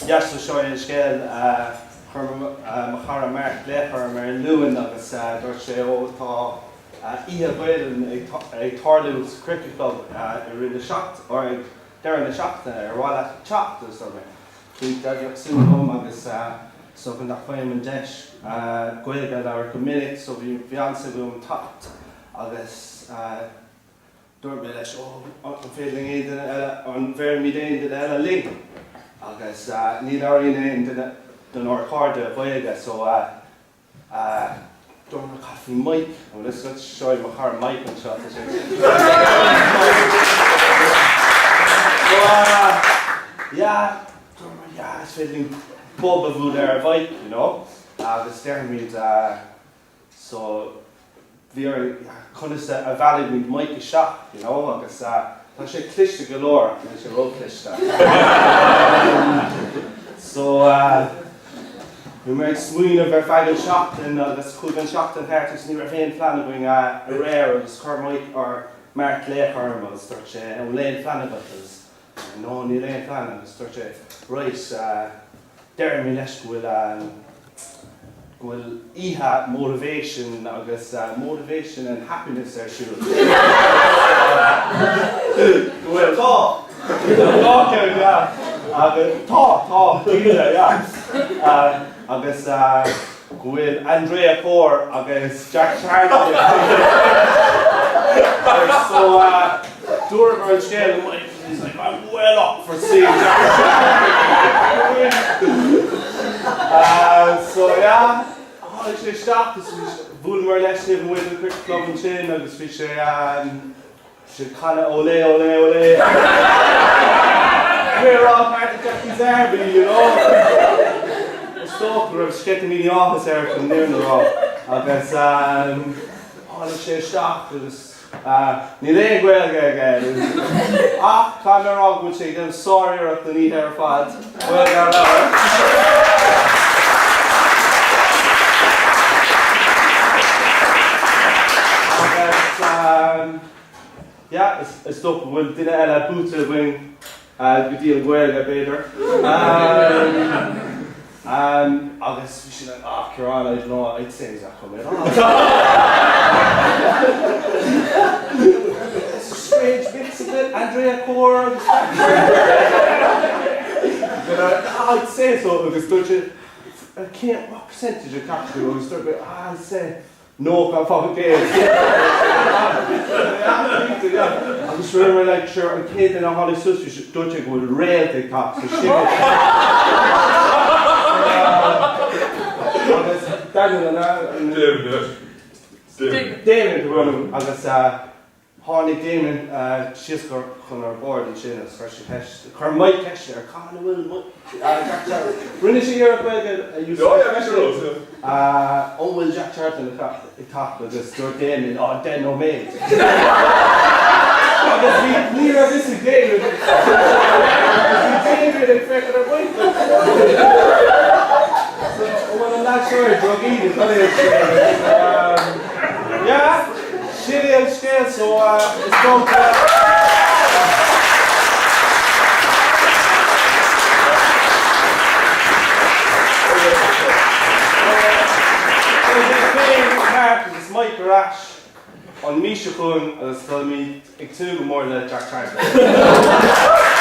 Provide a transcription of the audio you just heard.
Yeah, so seo é an scéal. Chuir mo chara Mark glaoch orm ar an Luan agus dúirt sé, ó tá Oíche Ghaelainne ag tarlú sa Cricket Club i rith na seacht, or ag deireadh na seachtaine, ar mhaith leat teacht? Agus dúirt mé, cinnte, bheadh suim agam agus is dócha nach bhfaighim an deis Gaeilge a labhairt go minic so bhí an-suim agam teacht agus Dúirt mé leis, Ó, an féidir linn aon duine eile, an bhféadfaimid aon duine eile linn? Agus ní labhraíonn aon duine denár chairde Gaeilge so dúirt mé, cad faoi Mike? Bhuel, is seo é mo chara Mike anseo, tá sé So yeah, dúirt mé, yeah, is féidir linn bob a bhualadh ar Mhike, you know, agus déarfaimid So, bhí orainn, conas a mheallfaimid Mike isteach, you know, agus tá sé cliste go leor ach níl sé róchliste. So, bhí mé ag smaoineamh ar feadh an seachtain agus chuaigh an seachtain thart agus ní raibh aon phlean againn aréir agus chuir Mike or Mark glaoch orm agus dúirt sé, an bhfuil aon phlean agat agus no, níl aon phlean agus dúirt sé, right, déarfaidh mé leis go bhfuil go bhfuil oíche motivation agus motivation and happiness ar siúl. Go bhfuil tá! Tá ceann, yeah. Agus tá, tá, cinnte, yeah. Agus go bhfuil Andrea Corr agus Jack Charlton. So dúramar an scéal le Mike and he's like, I'm well up for seeing Jack Charlton. So yeah, tháinig sé isteach agus bhuaileamar leis taobh amuigh den Cricket Club ansin agus bhí sé sé ag canadh olé olé olé. We're all part of Jackie's army, you know. Is dócha go raibh sceitimíní áthais air chun an fhírinne a rá agus tháinig sé isteach agus Níl aon Ghaeilge aige ach caithfidh mé a rá go bhfuil sé ag déanamh sár-iarracht an oíche ar fad Gaeilge a labhairt. Agus yeah, is dócha go bhfuil duine eile buaite againn go dtí an Ghaeilge b'fhéidir. Agus bhí sé like, ah Ciarán, I don't know, I'd say he's not coming at all. It's a strange mix a bit, Andrea Corr agus But uh, I'd say so agus dúirt sé, cén, what percentage a cheap tú agus dúirt mé, ah, I'd say 90%. Agus rinne like sure an chéad duine a tháinig suas bhí sé dúirt sé go bhfuil réalt ag teacht so sin Agus Daniel an Damien. Damien agus Tháinig Damien síos chun ár bord ansin agus chuir sé ceist, chuir Mike ceist air, cathain a bhfuil Jack Charlton, rinne sé iarracht Gaeilge a úsáid, an bhfuil Jack Charlton ag teacht agus dúirt Damien, á, 10 nóiméad. Agus bhí, ní raibh fhios ag Damien, agus bhí Damien ag féachaint ar Mike like, so, an bhfuil an leaid seo ar drugaí nó cad é an scéal agus, yeah. Sin é an scéal so is dócha. Beidh mé féin, Mark agus Mike ar ais an mhí seo chugainn agus táimid ag tnúth go mór le Jack Charlton.